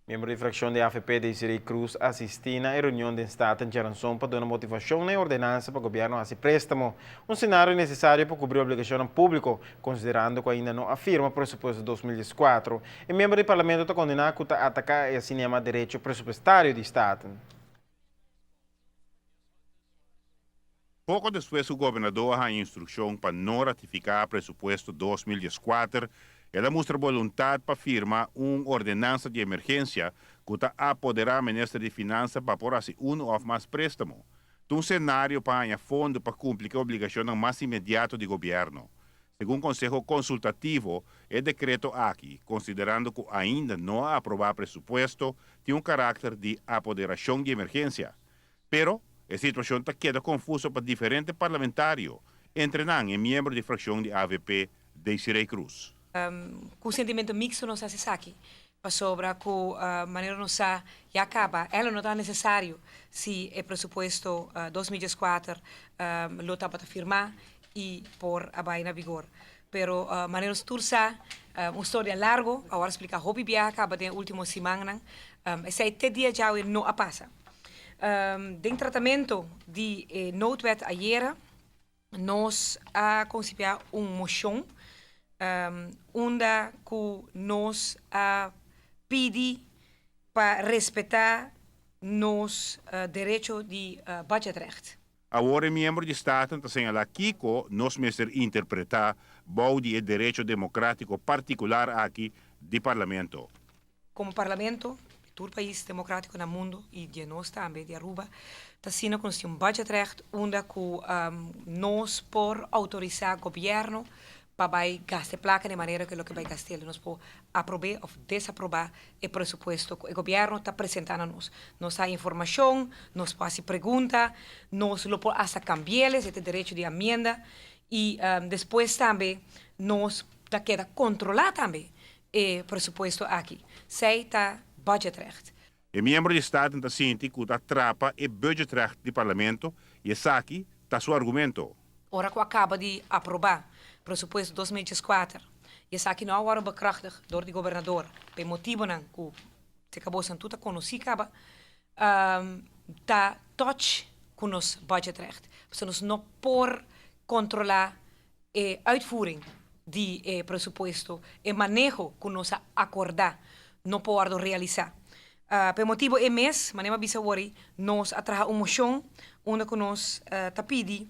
Miembro di fraccion di avp Desiree Croes asisti na e reunion den Staten djaranson pa duna motivacion na e ordenansa pa gobierno haci prestamo, un scenario necesario pa cubri obligacionnan publico, considerando cu ainda no a firma presupuesto 2014. E miembro di parlamento ta condena cu ta ataca e asina yama derecho presupuestario di Staten. Poko despues ku gobernadó a haña instrukshon pa no ratifiká presupuesto 2014, el a mustra boluntat pa firma un ordenansa di emergensia ku ta apoderá minister di Finansa pa por hasi unu òf mas préstamo. Ta un senario pa haña fondo pa kumpli ku e obligashonnan mas inmediato di gobièrnu. Segun Konseho Konsultativo, e dekreto aki, konsiderando ku ainda no a aprobá presupuesto, tin un karakter di apoderashon di emergensia. Pero, e situashon ta keda konfuso pa diferente parlamentario, entre nan e miembro di frakshon di avp, Desiree Croes. Ku sentimento miksto nos hasi esaki, pasobra ku manera nos sa ya kaba el no ta nesesario si e presupuesto 2014 lo tabata firmá i por a bai na vigor. Pero manera nos tur sa, un storia largo, awor a splika hopi biaha kaba den e ultimo simannan, esei te dia djawe no a pasa. Den tratamento di e noodwet ayera, nos a konsipia un moshon unda ku nos a pidi pa respetá nos derecho di budgetrecht. Awor e miembro di Staten ta señalá kiko nos mester interpretá bou di e derecho demokratiko partikular aki di Parlamento. Komo Parlamento, di tur pais demokratiko na mundu i di nos tambe, di Aruba, ta asina ku nos tin un budgetrecht unda ku nos por outorisá gobièrnu pa bai gasta e plaka di e manera ku e lo ke bai gast'el. Nos por aprob'é òf desaprobá e presupuesto ku e gobièrnu ta presentá na nos. Nos ta informashon, nos por hasi pregunta, nos lo por asta kambi'el, esei ta e derecho di amienda, i despues tambe nos ta keda kontrolá tambe e presupuesto aki. Esei ta budgetrecht. E miembro di Staten ta sinti ku ta trapa e budgetrecht di Parlamento i esaki ta su argumento. Ora ku a kaba di aprobá presupuesto 2014 i esaki no a wòrdu bekrachtig dor di gobernador pa e motibunan ku te kabosan tur ta konosí kaba, ta tòch ku nos budgetrecht. Pasobra nos no por kontrolá e uitvoering di e presupuesto, e maneho ku nos a akordá no por wòrdu realisá. Pa e motibu ei mes, manera mi a bisa awor, nos a traha un moshon unda ku nos ta pidi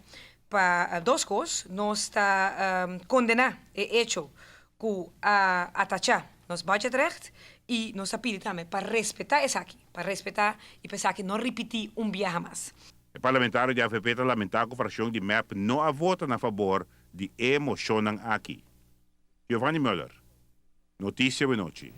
pa dos kos, nos ta kondená e echo ku a atachá nos budgetrecht i nos ta pidi tambe pa respetá esaki, pa respetá i pa esaki no ripití un biaha mas. E parlamentario di avp ta lamentá ku frakshon di mep no a vota na fabor di e moshonnan aki. Giovanni Muller, Noticia Buenochi.